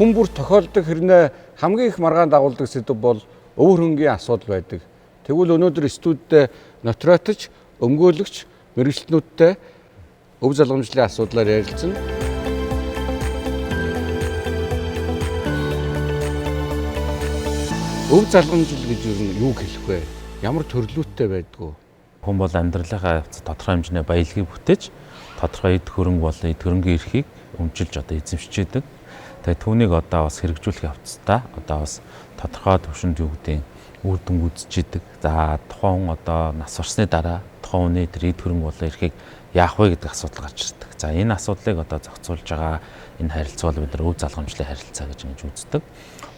Хүн бүр тохиолдох хэрнээ хамгийн их маргаан дагуулдаг сэдэв бол өвөр хөнгийн асуудал байдаг. Тэгвэл өнөөдөр студид нотариатч, өмгөөлөгч, мэргэжилтнүүдтэй өв залгамжлалын асуудлаар ярилцсан. Өв залгамжлал гэж юу нь юу хэлэх вэ? Ямар төрлөөтэй байдгүй? Хүн бол амьдралынхаа явцад тодорхой хэмжээний баялагийг бүтээж, тодорхой эд хөрөнгө болон эд хөрөнгийн эрхийг өмчилж одоо эзэмшиж идэг. Тэгээ түүнийг одоо бас хэрэгжүүлэх явцдаа одоо бас тодорхой түвшинд юу гэдэг үр дүн үзэж идэг. За тухайн хүн одоо нас барсны дараа тухайн хүний тэр эд хөрөнгө болон эрхийг яах вэ гэдэг асуудал гарч ирдэг. За энэ асуудлыг одоо зохицуулж байгаа энэ харилцаа бол бид нар өв залгамжлалын харилцаа гэж ингэж үздэг.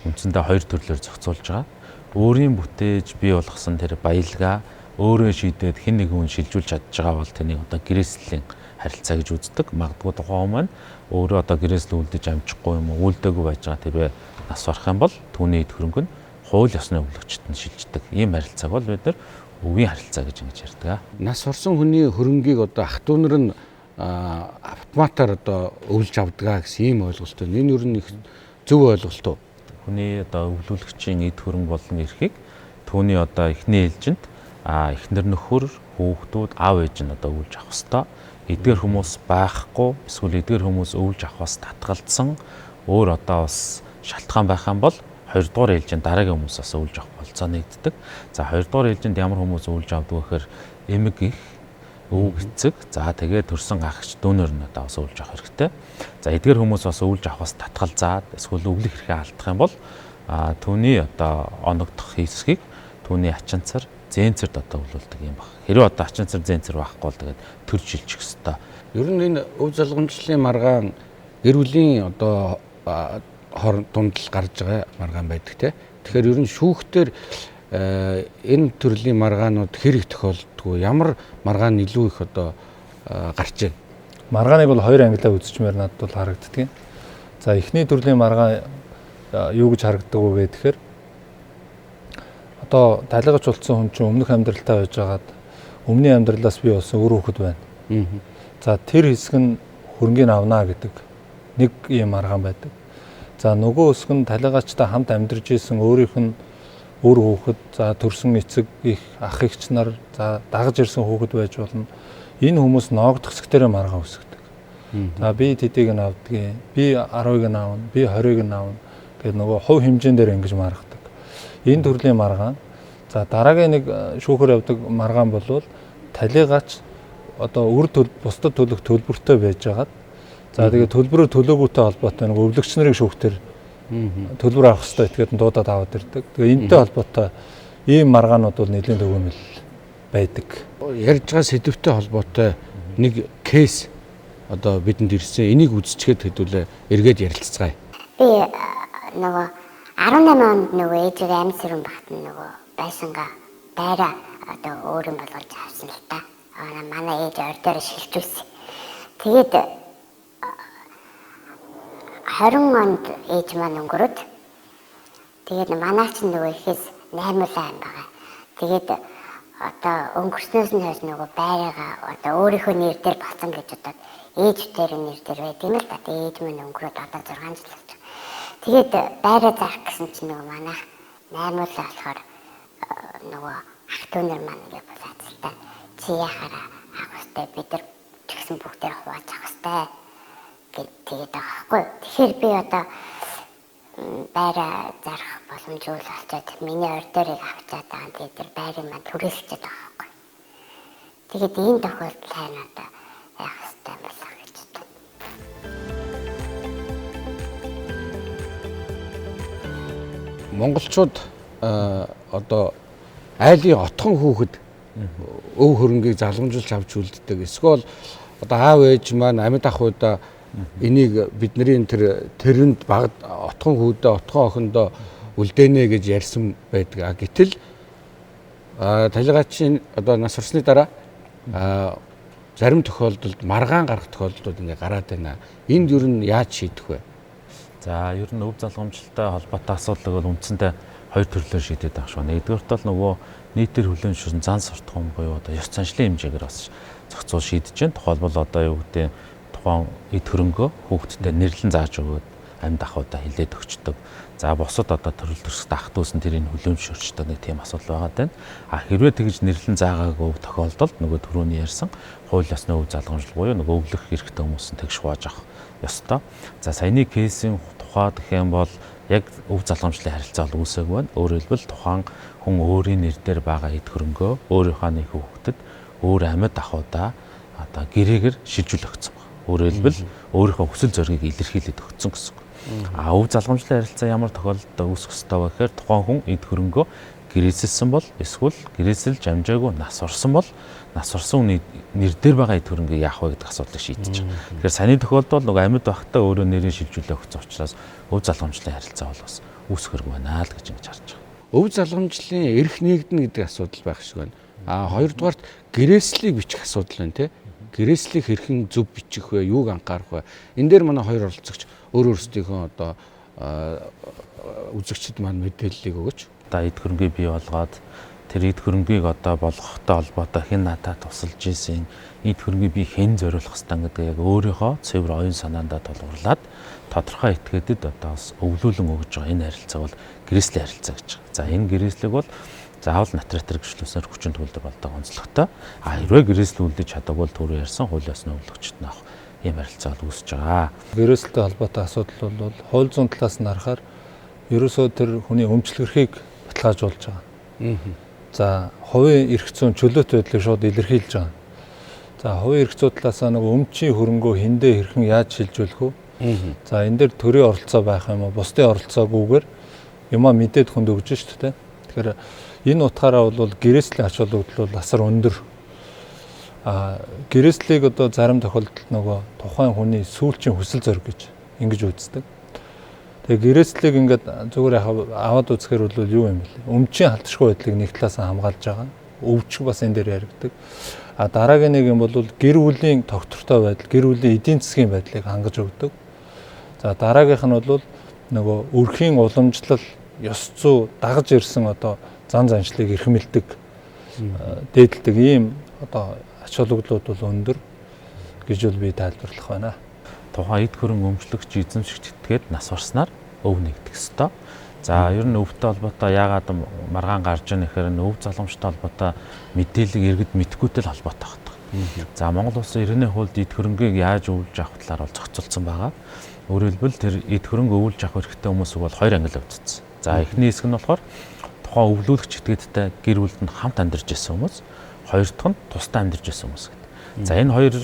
Үндсэндээ хоёр төрлөөр зохицуулж байгаа. Өөрийн бүтээж бий болгосон тэр баялгаа өөрөө шийдээд хэн нэгэн хүн шилжүүлж чадж байгаа бол тэрнийг одоо гэрээслийн харилцаа гэж үздэг. Магадгүй тухайн хүн маань өөрөө одоо гэрээсэл үлдэж амжихгүй юм уу, үлдээгүй байж байгаа тэрвээ нас барах юм бол түүний эд хөрөнгө нь хууль ёсны өвлөгчдөд нь шилждэг. Ийм харилцааг бол бид нар өвийн харилцаа гэж ингэж ярьдаг. Нас барсан хүний хөрөнгийг одоо ах дүү нар нь автоматар одоо өвлж авдаг гэсэн ийм ойлголт байна. Энэ юу нь их зөв ойлголт уу? Хүний одоо өвлүүлэгчийн эд хөрөнгө болон эрхийг түүний одоо эхний ээлжинд эхнэр нөхөр, хүүхдүүд, аав ээж нь одоо өвлж авах ёстой. Эдгээр хүмүүс байхгүй эсвэл эдгээр хүмүүс өвлж авахаас татгалзсан өөр одоо бас шалтгаан байх юм бол хоёрдугаар ээлжинд дараагийн хүмүүс бас өвлж авах болцоо нэгддэг. За хоёрдугаар ээлжинд ямар хүмүүс өвлж авдаг вэ гэхээр эмэг их, өвөг эцэг, за тэгээд төрсэн ах эгч дүүнер нь одоо бас өвлж авах хэрэгтэй. За эдгээр хүмүүс бас өвлж авахаас татгалзаад эсвэл өвлөх эрхээ алдах юм бол түүний одоо оногдох хэсгийг түүний ачинцар зээнцэрд одоо өвлүүлдэг юм баг. Хэрвээ одоо ачинцар зээнцэр байхгүй бол тэгээд төр шилжих ёстой. Ер нь энэ өв залгамжлалын маргаан гэр бүлийн одоо хооронд дунд л гарч байгаа маргаан байдаг те. Тэгэхээр ер нь шүүхтэр энэ төрлийн маргаанууд хэр их тохиолддгоо, ямар маргаан илүү их одоо гарч байна? Маргааныг бол хоёр ангилаа үзчихмээр надад бол харагддаг. За эхний төрлийн маргаан юу гэж харагддаг вэ гэхээр одоо талигач болсон хүн чинь өмнөх амьдралтай байж байгаад өмнөний амьдралаас бий болсон үр хүүхэд байна. За тэр хэсэг нь хөрөнгийг авна гэдэг нэг ийм маргаан байдаг. За нөгөө хэсэг нь талигачтай хамт амьдарч исэн өөрийнх нь үр хүүхэд, за төрсэн эцэг их ах эгч нар, за дагаж ирсэн хүүхэд байж болно. Энэ хүмүүс ноогдох хэсэг дээрээ маргаан үсгдэг. За би тэдийг нь авдгийг, би 10-ыг нь авна, би 20-ыг нь авна гэдэг нөгөө хувь хэмжээн дээр ингэж маргадаг. Энэ төрлийн маргаан. За дараагийн нэг шүүхэр явдаг маргаан болвол талигач одоо үр төл бусдад төлөх төлбөртэй байж байгаад за тэгээд төлбөрөөр төлөөгүйтэй холбоотой нэг өвлөгч нарыг шүүхтэр төлбөр авах хэрэгтэй этгээд нь дуудаад аваад ирдэг. Тэгээ энэтэй холбоотой ийм маргаанууд бол нэлийн төгөөмөл байдаг. Ярьж байгаа сэдвтэй холбоотой нэг кейс одоо бидэнд ирсэн. Энийг үзчихээд хэдүүлээ эргээд ярилцгаая. Би нөгөө 18 онд нөгөө ээжигээ амьд сэрүүн багт нөгөө байшингаа байраа одоо өөр юм болгож авсан л та. Манай ээж орой дээр шилжүүлсэн. Тэгээд 20 онд ээж маань өнгөрөөд тэгээд манай чинь нөгөө ихээс наймуулаа юм байгаа. Тэгээд одоо өнгөрснөөс нь хойш нөгөө байраа одоо өөрийнхөө нэр дээр болсон гэж бодоод ээж дээр нэр дээр байд юм л да. Тэгээд ээж маань өнгөрөөд одоо 6 жил болж байгаа. Тэгээд байраа зарах гэсэн чинь нөгөө манай наймуулаа болохоор нөгөө ах дүүнер маань ингэ болоод чи яхаараа авах хэрэгтэй, бид нар ч гэсэн бүгдээр хувааж авах хэрэгтэй гэд тэгээд байгаа байхгүй. Тэгэхээр би одоо байраа зарах боломжгүй л болчиход миний ордерыг авчаад байгаа. Тэгээд тэр байрыг маань түрээсчээд байгаа байхгүй. Тэгээд энэ тохиолдолд харин одоо яах хэрэгтэй юм болоо гэж бодсон. Монголчууд одоо айлын отхон хүүхэд өв хөрөнгийг залгамжилж авч үлддэг. Эсвэл одоо аав ээж маань амьд ах удаа энийг бидний тэр тэрэнд баг отхон хүүдээ отхон охиндоо үлдээнэ гэж ярьсан байдаг. Гэтэл талигачийн одоо нас барсны дараа Зарим тохиолдолд маргаан гарах тохиолдлууд ингээ гараад байна. Энд ер нь яаж шийдэх вэ? За ер нь өв залгамжлалтай холбоотой асуудлыг бол үндсэндээ хоёр төрлөөр шийдээд байгаа шүү. Нэгдүгээрт бол нөгөө нийтээр хүлээн зөвшөөрсөн зан суртахуун буюу одоо ёс заншлын хэмжээгээр бас зохицуул шийдэж байна. Тухайлбал одоо юу гэдэг тухайн эд хөрөнгөө хүүхдтэй нэрлэн зааж өгөөд амьд ахуйдаа хилээд өгчдөг. За бусад одоо төрөл төрсгт ах дүүс нь тэрийг хүлээн зөвшөөрчдөг нэг тийм асуудал байгаа даа. А хэрвээ тэгж нэрлэн заагаагүй тохиолдолд нөгөө түрүүний ярьсан хууль ёсны өв залгамжлал буюу нөгөө өвлөх эрхтэй хүмүүс нь тэгш хувааж авах ёстой. За саяны кейсийн тухайд гэх юм бол яг өв залгамжлалын харилцаа бол үүсээгүй байна. Өөрөөр хэлбэл тухайн хүн өөрийн нэр дээр байгаа эд хөрөнгөө өөрийнхөө нэг хүүхдэд өөр амьд ахуйдаа одоо гэрээгээр шилжүүл өгсөн байна. Өөрөөр хэлбэл өөрийнхөө хүсэл зоригийг илэрхийлээд өгсөн гэсэн үг. А өв залгамжлалын харилцаа ямар тохиолдолд үүсэх ёстой вэ гэхээр тухайн хүн эд хөрөнгөө гэрээсэлсэн бол эсвэл гэрээсэлж амжаагүй нас орсон бол нас орсон хүний нэр дээр байгаа эд хөрөнгийг яах вэ гэдэг асуудлыг шийдэж байгаа. Тэгэхээр саяны тохиолдолд нөгөө амьд байхдаа өөрөө нэрийн шилжүүлээ өгсөн учраас өв залгамжлалын харилцаа бол бас үүсгэргүй байна л гэж ингэж харж байгаа. Өв залгамжлалын эрх нэгдэнэ гэдэг асуудал байх шиг байна. А хоёрдугаарт гэрээслийг бичих асуудал байна тий. Гэрээслийг хэрхэн зөв бичих вэ? Юуг анхаарах вэ? Энэ дээр манай хоёр оролцогч өөр өөрсдийнхөө одоо үзэгчид маань мэдээллийг өгөөч. Одоо эд хөрөнгийг бий болгоод тэр эд хөрөнгийг одоо болгохтой холбоотой хэн надад тусалж ийсэн, эд хөрөнгийг би хэн зориулах ёстой гэдэг яг өөрийнхөө цэвэр оюун санаандаа тулгуурлаад тодорхой этгээдэд одоо бас өвлүүлэн өгж байгаа энэ харилцаа бол гэрээслийн харилцаа гэж байгаа. За энэ гэрээслэг бол заавал нотариатаар гэрчлүүлснээр хүчин төгөлдөр болдог онцлогтой. А хэрвээ гэрээсэл үлдэж чадаагүй бол түрүү ярьсан хууль ёсны өвлөгчд нь авах ийм харилцаа бол үүсэж байгаа. Гэрээсэлтэй холбоотой асуудал бол хууль зүйн талаас нь харахаар ерөөсөө тэр хүний өмчлөх эрхийг баталгаажуулж байгаа. За хувийн эрх зүйн чөлөөт байдлыг шууд илэрхийлж байгаа. За хувийн эрх зүйн талаас нөгөө өмчийн хөрөнгөө хэндээ хэрхэн яаж шилжүүлэх вэ? За энэ дээр төрийн оролцоо байх юм уу, бусдын оролцоогүйгээр юмаа мэдээд хүнд өгж шүү дээ. Тэгэхээр энэ утгаараа бол гэрээслийн ач холбогдол бол асар өндөр. А гэрээслийг одоо зарим тохиолдолд нөгөө тухайн хүний сүүлчийн хүсэл зориг гэж ингэж үздэг. Тэгээ гэрээслийг ингээд зүгээр аваад үзэхээр бол юу юм бэ? Өмчийн халтшгүй байдлыг нэг талаас нь хамгаалж байгаа. Өвчг бас энэ дээр яригддаг. А дараагийн нэг юм бол гэр бүлийн тогтвортой байдал, гэр бүлийн эдийн засгийн байдлыг хангаж өгдөг. За дараагийнх нь бол нөгөө өрхийн уламжлал, ёс зүй дагаж ирсэн одоо зан заншлыг эрхэмлдэг, дээдэлдэг ийм одоо ач холбогдлууд бол өндөр гэж бол би тайлбарлах байна. Тухайн эд хөрөнгө өмчлөгч эзэмшигч этгээд нас барснаар өв нэгдэх ёстой. За ер нь өвтэй холбоотой яагаад маргаан гарч ийн гэхээр өв залгамжтай холбоотой мэдээллийг иргэд мэдэхгүйтэй л холбоотой байдаг. За Монгол улсын иргэний хуульд эд хөрөнгийг яаж өвлж авах талаар бол зохицуулсан байгаа. Өөрөөр хэлбэл тэр эд хөрөнгө өвлж авах эрхтэй хүмүүсийг бол хоёр ангил явагдсан. За эхний хэсэг нь болохоор тухайн өвлүүлэгч этгээдтэй гэр бүлд нь хамт амьдарч байсан хүмүүс, хоёр дахь нь тусдаа амьдарч байсан хүмүүс гэдэг. За энэ хоёр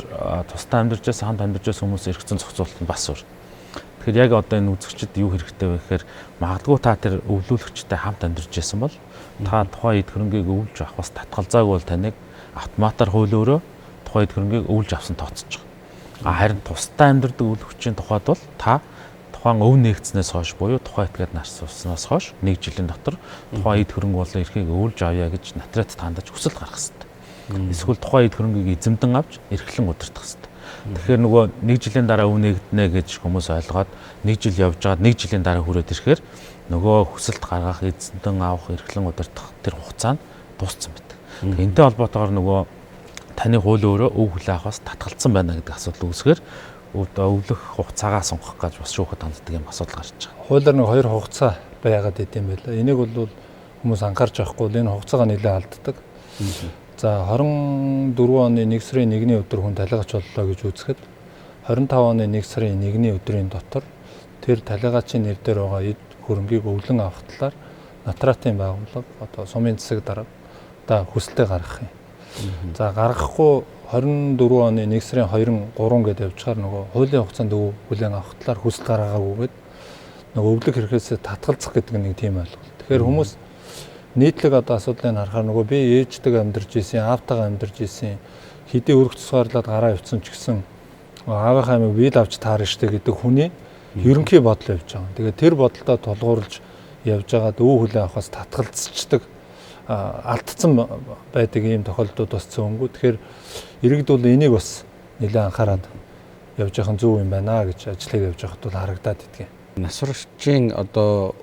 тусдаа амьдарч байсан, хамт амьдарч байсан хүмүүс эргэцэн зохицуулалт нь бас өөр. Тэгэхээр яг одоо энэ үзэгчд юу хэрэгтэй вэ гэхээр магадгүй та тэр өвлүүлэгчтэй хамт амьдарч байсан бол та тухайн эд хөрөнгийг өвлж авах бас татгалзаагүй бол таныг автоматар хууль өөрөө тухайн эд хөрөнгийг өвлж авсан тооцож байгаа. А харин тусдаа амьдардаг өвлөгчийн тухайд бол та тухайн өв нэгдснээс хойш буюу тухайн этгээд нас барснаас хойш нэг жилийн дотор тухайн эд хөрөнгө болон эрхийг өвлж авъя гэж нотариатд хандаж хүсэл гаргах хэрэгтэй. Эсвэл тухайн эд хөрөнгийг эзэмдэн авч эрхлэн удирдах хэрэгтэй. Тэгэхээр нөгөө нэг жилийн дараа өв нэгднэ гэж хүмүүс ойлгоод нэг жил явж байгаад нэг жилийн дараа хүрээд ирэхээр нөгөө хүсэлт гаргах, эзэмдэн авах, эрхлэн удирдах тэр хугацаа нь дууссан байдаг. Энэтэй холбоотойгоор нөгөө таны хууль өөрөө өв хүлээ авахаас татгалцсан байна гэдэг асуудал үүсгэхээр өвлөх хугацаагаа сонгох гэж бас шүүхэд ханддаг юм асуудал гарч байгаа. Хуулиар нэг хоёр хугацаа байгаад идэм байлаа. Энийг бол хүмүүс анхаарч байхгүй бол энэ хугацаагаа нэлээд алддаг. За 24 оны 1 сарын 1-ний өдөр хүн талигач боллоо гэж үзэхэд 25 оны 1 сарын 1-ний өдрийн дотор тэр талигачийн нэр дээр байгаа эд хөрөнгийг өвлөн авах талаар нотариатын байгууллага одоо сумын засаг дарга одоо хүсэлтээ гаргах юм. За гаргахгүй 24 оны 1 сарын 2-3 гэдээ явчихаар нөгөө хуулийн хугацаанд хүлээн авах талаар хүсэл гаргаагүйгээд нөгөө өвлөх хэрэгээс татгалзах гэдэг нэг тийм ойлголт. Тэгэхээр хүмүүс нийтлэг одоо асуудлыг харахаар нөгөө би ээжтэйг амьдарч исэн, аавтайгаа амьдарч исэн, хэдий өрх тусгаарлаад гараа явцсан ч гэсэн аавынхаа амийг би л авч таарна штэ гэдэг хүний ерөнхий бодол явж байгаа. Тэгээд тэр бодолдоо тулгуурлаж явж байгаад өв хүлээн авахаас татгалзчихдаг алдсан байдаг ийм тохиолдлууд бас цөөнгүй. Тэгэхээр иргэд бол энийг бас нэлээд анхаарад явж явах нь зөв юм байна гэж ажлыг явж байхад бол харагдаад идэгэн. Нас барагчийн одоо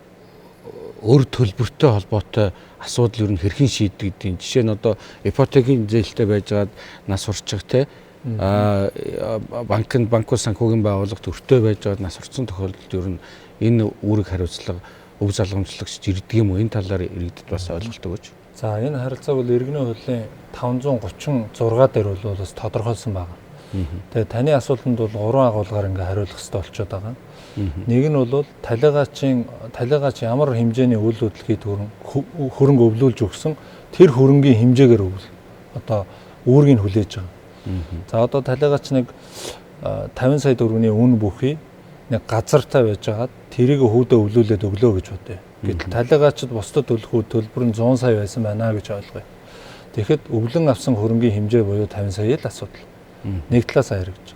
өр төлбөртэй холбоотой асуудал ер нь хэрхэн шийдэгдэх юм? Жишээ нь одоо ипотекийн зээлтэй байжгаад нас урчих те банкнд банкуд санхүүгийн байгууллагт өртөө байжгаад нас урцсан тохиолдолд ер нь энэ үүрэг хариуцлага өв залгамжлагч ирдэг юм уу? Энэ талаар иргэдэд бас ойлголт өгөөч. За энэ харилцааг бол иргэний хуулийн 536 дээр бол бас тодорхойлсон байна. Тэгээ таны асуултанд бол гурван агуулгаар ингээ хариулах хэрэгтэй болчиход байгаа. Нэг нь бол талигач ямар хэмжээний үйл хөдлөлийг хөрөнгө өвлүүлж өгсөн тэр хөрөнгийн хэмжээгээр өвл. Одоо үүргийг хүлээж байгаа. За одоо талигач нэг 50 сая төгрөгийн үн бүхий нэг газартай байжгаад тэрийг хүүдээ өвлүүлээд өглөө гэж бодъё. Гэтэл талигаачд бусдад төлөх төлбөр нь 100 сая байсан байна гэж ойлгоё. Тэгэхэд өвлөн авсан хөрөнгийн хэмжээ буюу 50 сая л асуудал. Нэг талаасаа хэрэгж.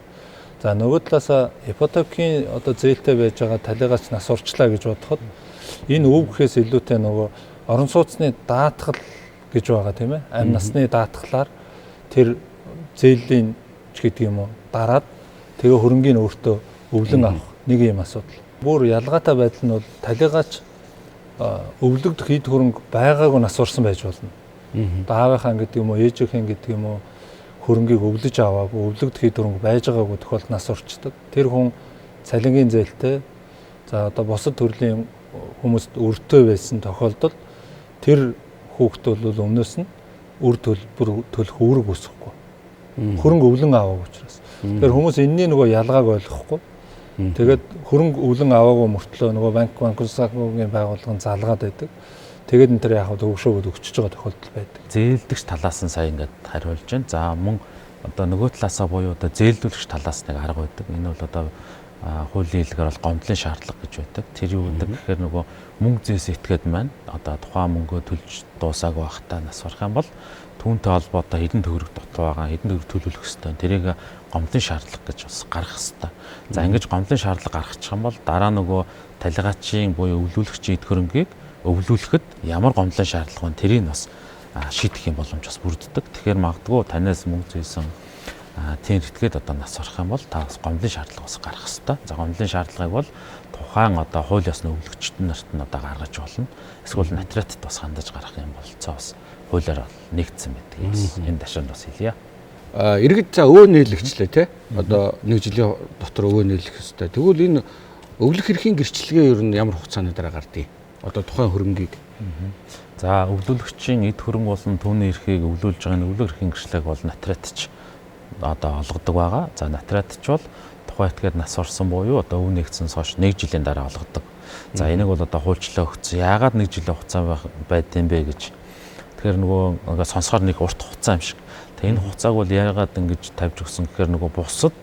За нөгөө талаасаа ипотекийн одоо зээлтэй байж байгаа талигач нас урчлаа гэж бодоход энэ өв гэхээс илүүтэй нөгөө орон сууцны даатгал гэж байгаа тийм ээ. Амь насны даатгалаар тэр зээлийн ч гэдэг юм уу дараад тэгээ хөрөнгийн өөртөө өвлөн авах нэг юм асуудал. Бүр ялгаатай байдал нь бол талигач өвлөгдөх эд хөрөнгө байгаагүй нас урсан байж болно. Аавынхаа гэдэг юм уу, ээжийнхээ гэдэг юм уу хөрөнгийг өвлөж аваагүй, өвлөгдөх эд хөрөнгө байж байгаагүй тохиолдолд нас урчдаг. Тэр хүн цалингийн зээлтэй за одоо бусад төрлийн хүмүүст өртөө байсан тохиолдолд тэр хүүхэд бол өмнөөс нь үр төлбөр төлөх үүрэг үүсэхгүй. Хөрөнгө өвлөн аваагүй учраас. Тэгэхээр хүмүүс энэний нөгөө ялгааг ойлгохгүй. Тэгээд хөрөнгө өвлөн аваагүй мөртлөө нөгөө банк санхүүгийн байгууллага нь залгаад байдаг. Тэгээд энэ төр яг төвшөөгөөд өгчөж байгаа тохиолдол байдаг. Зээлдэгч талаас нь сая ингээд хариулж байна. За мөн одоо нөгөө талаасаа буюу одоо зээлдүүлэгч талаас нэг арга байдаг. Энэ бол одоо хуулийн хэлгээр бол гомдлын шаардлага гэж байдаг. Тэр юу гэдэг гэхээр нөгөө мөнгө зээс этгээд маань одоо тухайн мөнгөө төлж дуусаагүй байхдаа нас барах юм бол түүнтэй холбоотой хэдэн төгрөг дутуу байгаа, хэдэн төгрөг төлөвлөх ёстой. Тэрийг гомдлын шаардлага гэж бас гаргах ёстой. За ингэж гомдлын шаардлага гаргачих юм бол дараа нөгөө талигаачийн буюу өвлүүлэгчийн эд хөрөнгийг өвлүүлэхэд ямар гомдлын шаардлага вэ? Тэрийг бас шийдэх юм боломж бас бүрддэг. Тэгэхээр магадгүй танаас мөнгө зээсэн тийм этгээд одоо нас барах юм бол та бас гомдлын шаардлага бас гаргах ёстой. За гомдлын шаардлагыг бол тухайн одоо хууль ёсны өвлөгчд нарт нь одоо гаргаж болно. Эсвэл нотариатд бас хандаж гаргах юм болцоо бас хуулиар нэгдсэн байдаг. Энэ дашаанд бас хэлье. Иргэд за өвөө нийлэгчлээ те. Одоо нэг жилийн дотор өвөө нийлэх ёстой. Тэгвэл энэ өвлөх эрхийн гэрчлэгээ ер нь ямар хугацааны дараа гардыг? Одоо тухайн хөрөнгийг. За өвлүүлэгчийн эд хөрөнгө болон түүний эрхийг өвлүүлж байгаа өвлөх эрхийн гэрчлэг бол нотариатч одоо олгодог байгаа. За нотариатч бол тухайн этгээд нас орсон буюу одоо өв нэгдсэнс хойш 1 жилийн дараа олгодог. За энийг бол одоо хуульчлаа өгсөн. Яагаад 1 жилийн хугацаа байд юм бэ гэж. Тэгэхээр нөгөө ингээд сонсохоор нэг урт хугацаа юм шиг. Тэгээ энэ хугацааг бол яагаад ингэж тавьж өгсөн гэхээр нөгөө бусад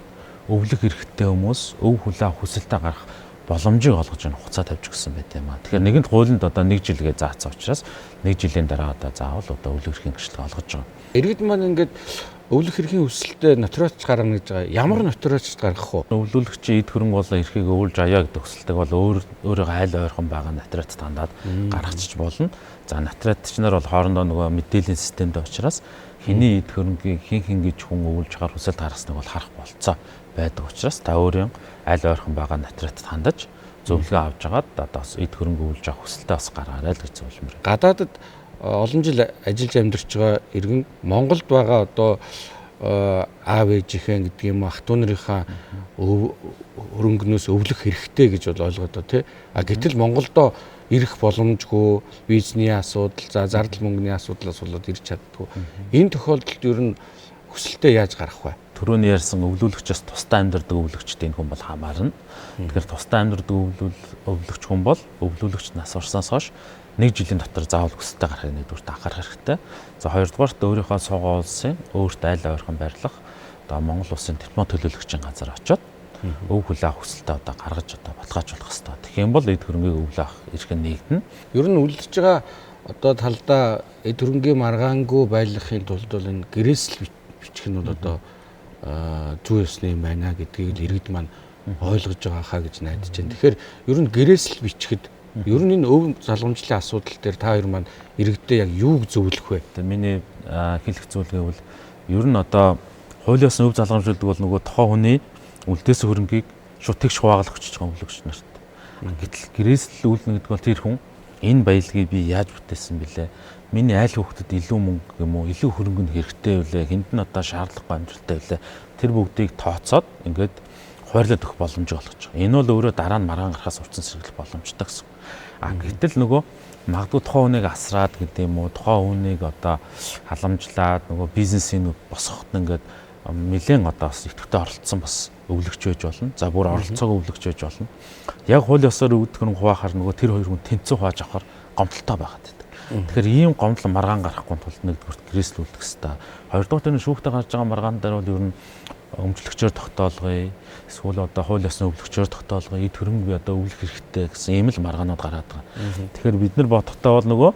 өвлөх эрхтэй хүмүүс өв хүлээ авах хүсэлтээ гаргах боломжийг олгож энэ хугацаа тавьж өгсөн байт юм аа. Тэгэхээр нэгэнт хуулинд одоо 1 жил гэж заасан учраас 1 жилийн дараа одоо заавал одоо өвлөх эрхийн гэрчлэг олгож байгаа. Иргэд маань ингээд өвлөх эрхийн хүсэлтээ нотариатч гаргана гэж байгаа. Ямар нотариатч гаргах вэ? Өвлүүлэгчийн эд хөрөнгө болон эрхийг өвлж авъя гэдэг хүсэлтэйг бол өөрийгөө айл ойрхон байгаа нотариатд хандаад гаргачих болно. За нотариатч нар бол хоорондоо нөгөө мэдээллийн системтэй учраас хэний эд хөрөнгийг хин хин гэж хүн өвлж авахар хүсэлт гаргасныг бол харах болцоо байдаг учраас та өөрийн аль ойрхон байгаа нотариатд хандаж зөвлөгөө авч агаад одоо бас эд хөрөнгө өвлж авах хүсэлтээ бас гаргаарай л гэж зөвлөмөр. Гадаадад олон жил ажиллаж амьдарч байгаа иргэн Монголд байгаа одоо аав ээжийнхээ гэдэг юм ах トゥ нарынхаа хөрөнгнөөс өвлөх хэрэгтэй гэж бол ойлгоод байгаа тий. А гэтэл Монголдо ирэх боломжгүй, визний асуудал, за зардал мөнгөний асуудлаас болоод ирж чаддгүй. Энэ тохиолдолд ер нь хүсэлтээ яаж гаргах вэ? Түрүүний ярьсан өвлүүлэгчээс тусдаа амьдардаг өвлөгчд энэ хүн бол хамаарна. Тэгэхээр тусдаа амьдардаг өвлөгч хүн бол өвлүүлэгч нас орсноос хойш 1 жилийн дотор заавал хүсэлтээ гаргахыг нэгдүгüрт анхаарах хэрэгтэй. За хоёрдугаарт өөрийнхөө суугаа улсын өөрт айл ойрхон байрлах одоо Монгол улсын диплом төлөөлөгчийн газар очиод өв хүлээ авах хүсэлтээ одоо гаргаж одоо баталгаажуулах хэрэгтэй. Тэгэх юм бол эд хөрөнгийг өвлөө авах эрх нь нэгдэнэ. Ер нь үлдэж байгаа одоо талдаа эд хөрөнгийн маргаангүй байлгахын тулд бол энэ гэрээсэл бичих нь бол одоо зүй ёсны юм байна гэдгийг л иргэд маань ойлгож байгаа хаа гэж найдаж байна. Тэгэхээр ер нь гэрээсэл бичихэд Ер нь энэ өв залгамжлалын асуудал дээр та хоёр маань иргэдээ яг юуг зөвлөх вэ? Одоо миний хэлэх зүйл гэвэл ер нь одоо хууль ёсны өв залгамжлалдаг бол нөгөө тухайн хүний үлдээсэн хөрөнгийг шууд тэгш хуваагалах хүчиж байгаа өвлөгч нарт. Гэтэл гэрээсэл үлнэ гэдэг бол тэр хүн энэ баялагийг би яаж бүтээсэн бilé? Миний айл хүүхдэд илүү мөнгө юм уу, илүү хөрөнгө нь хэрэгтэй вүлээ, хүнд нь одоо шаардлагагүй амжилттай вүлээ. Тэр бүгдийг тооцоод ингээд хуваарлаад өгөх боломжийг олгож байгаа. Энэ бол өөрөө дараа нь маргаан гарахаас урьдчилан сэргийлэх боломжтой гэсэн. А гэтэл нөгөө магадгүй тухайн хүнийг асраад гэдэг юм уу, тухайн хүнийг одоо халамжлаад нөгөө бизнесийг босгоход ингээд нэлээд одоо бас идэвхтэй оролцсон бас өвлөгч байж болно. За бүр оролцоог өвлөгч байж болно. Яг хууль ёсоор өвдөх нь хуваахаар нөгөө тэр хоёр хүн тэнцэн хувааж авахар гомдолтой байгаад байдаг. Тэгэхээр ийм гомдол маргаан гарахгүй тулд нэгдүгürt гэрээсэл үлдэх хэвээр. Хоёрдугаар тэр шүүхтэй гарч байгаа маргаан дээр бол ер нь өмчлөгчөөр тогтоолгоё. Эсвэл одоо хууль ёсны өвлөгчөөр тогтоолгоё. Эд хөрөнгө би одоо өвлөх хэрэгтэй гэсэн ийм л маргаанууд гараад байгаа. Тэгэхээр бид нар бодохдоо бол нөгөө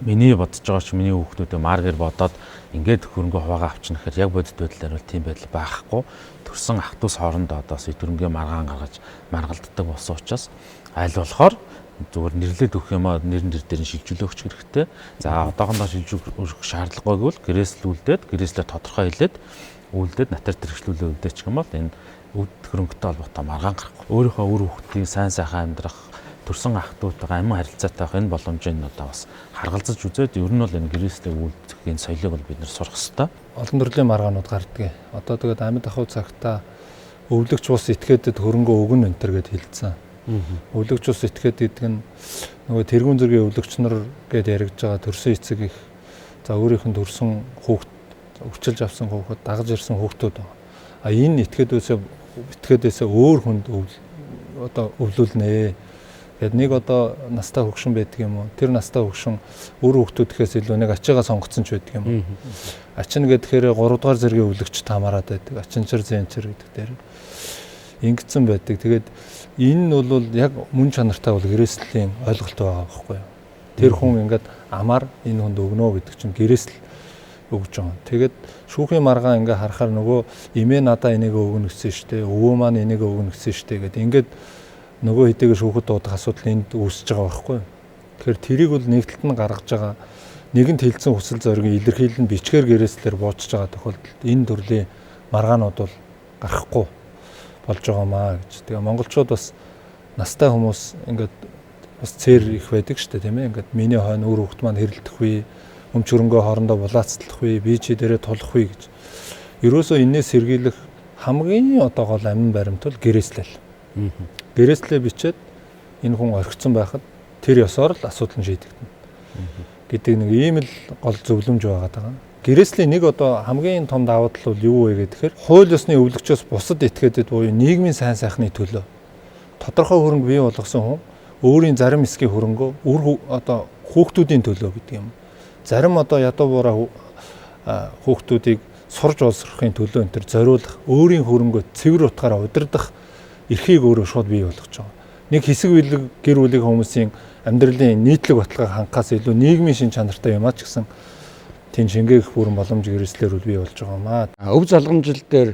миний бодож байгаа ч миний хүүхдүүдээ маргэр бодоод ингээд хөрөнгө хуваагаа авчна гэхээр яг бодит байдлаар бол тийм байдал байхгүй. Төрсөн ах дүүс хоорондоо одоо эд хөрөнгөө маргаан гаргаж маргалддаг болсон учраас аль болохоор зүгээр нэрлээд өгөх юм аа нэрэн дээр нь шилжүүлэх өгч хэрэгтэй. За одоохондоо шилжүүлэх шаардлагагүй гэвэл гэрээсэл үлдээд гэрээслээ тодорхой хэлээд үлдээд натар тэрхлүүлээ үлдээчих юм бол энэ өвд хөрөнгөтэй холбоотой маргаан гарахгүй. Өөрийнхөө үр хүүхдийн сайн сайхан амьдрах төрсөн ах дүүтэйгээ амин харилцаатай байх энэ боломжийг одоо бас харгалзаж үзээд ер нь бол энэ гэрээслээ үлдэх энэ соёлыг бол бид нар сурах ёстой. Олон төрлийн маргаанууд гардаг. Одоо тэгээд амьд ахуй цагтаа өвлөгч ус этгээдэд хөрөнгө өгнө энэ төр гэд хэлсэн. Өвлөгч ус этгээд гэдэг нь нөгөө тэргүүн зэргийн өвлөгч нар гэд яригдж байгаа төрсөн эцэг их за өөрийнх нь төрсөн хүүхд өвчилж авсан хүүхэд дагаж ирсэн хүүхдүүд байгаа. А энэ этгээдээсээ өөр хүнд одоо өвлүүлнэ. Тэгээд нэг одоо настай хөгшин байдаг юм уу? Тэр настай хөгшин өөр хүүхдүүдхээс илүү нэг ачаагаа сонгоцсон ч байдаг юм уу? Ачин гэхээр 3 дугаар зэргийн өвлөгч таамаарад байдаг. Ачинчир зэнчир гэдэг дээр ингэсэн байдаг. Тэгээд энэ нь бол яг мөн чанартай бол гэрээслийн ойлголт байгаа байхгүй юу? Тэр хүн ингээд амар энэ хүнд өгнө гэдэг чинь гэрээсэл өгж байгаа. Тэгээд шүүхийн маргаан ингээ харахаар нөгөө эмээ надаа энийг өгнө гэсэн штэ, өвөө маань энийг өгнө гэсэн штэ гэд ингээд нөгөө хэдийгээр шүүхэд дуудах асуудал энд үүсэж байгаа байхгүй юу? Тэгэхээр тэрийг бол нэг талд нь гаргаж байгаа нэгэнт хэлсэн хүсэл зоригийн илэрхийлэл нь бичгээр гэрээслэр буучж байгаа тохиолдолд энэ төрлийн маргаанууд бол гарахгүй болж байгаа маа гэж. Тэгээ монголчууд бас настай хүмүүс ингээд бас цэр их байдаг штэ тийм ээ. Ингээд миний хойно үр хөвгт маань хэрэлдэх үе, өмч хөрөнгөө хоорондоо булаацлах үе, би чи дээрээ тулах үе гэж. Ерөөсөө энээс сэргийлэх хамгийн одоо гол амин баримт бол гэрээслэл. Гэрээслээ бичээд энэ хүн орхицсан байхад тэр ёсоор л асуудал нь шийдэгдэнэ гэдэг нэг ийм л гол зөвлөмж байгаа даа. Гэрээслийн нэг одоо хамгийн том давуу тал бол юу вэ гэхээр хууль ёсны өвлөгчөөс бусад этгээдэд буюу нийгмийн сайн сайхны төлөө тодорхой хөрөнгө бий болгосон хүн өөрийн зарим хэсгийн хөрөнгөө үр одоо хүүхдүүдийн төлөө гэдэг юм. Зарим одоо ядуу буурай хүүхдүүдийг сурж боловсрохын төлөө энэ төр зориулах өөрийн хөрөнгөө цэвэр утгаараа удирдах эрхийг өөрөө шууд бий болгож байгаа. Нэг хэсэг бэлэг гэр бүлийн хүмүүсийн амьдралын нийтлэг баталгааг хангахаас илүү нийгмийн шин чанартай юм а ч гэсэн тийм шингээх бүрэн боломж гэрээслэр үл бий болж байгаа юм аа. Өв залгамжил дээр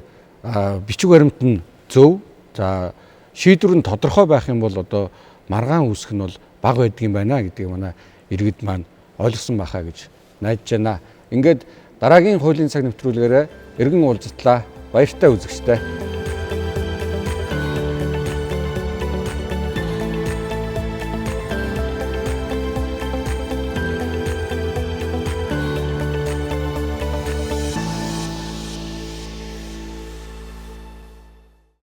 бичиг баримт нь зөв. За шийдвэр нь тодорхой байх юм бол одоо маргаан үүсэх нь бол бага байдгийн байна гэдгийг манай иргэд маань ойлгосон байхаа гэж найдаж байна. Ингээд дараагийн хуулийн цаг нэвтрүүлгээрээ эргэн уулзтлаа. Баяртай үзэгчтэй.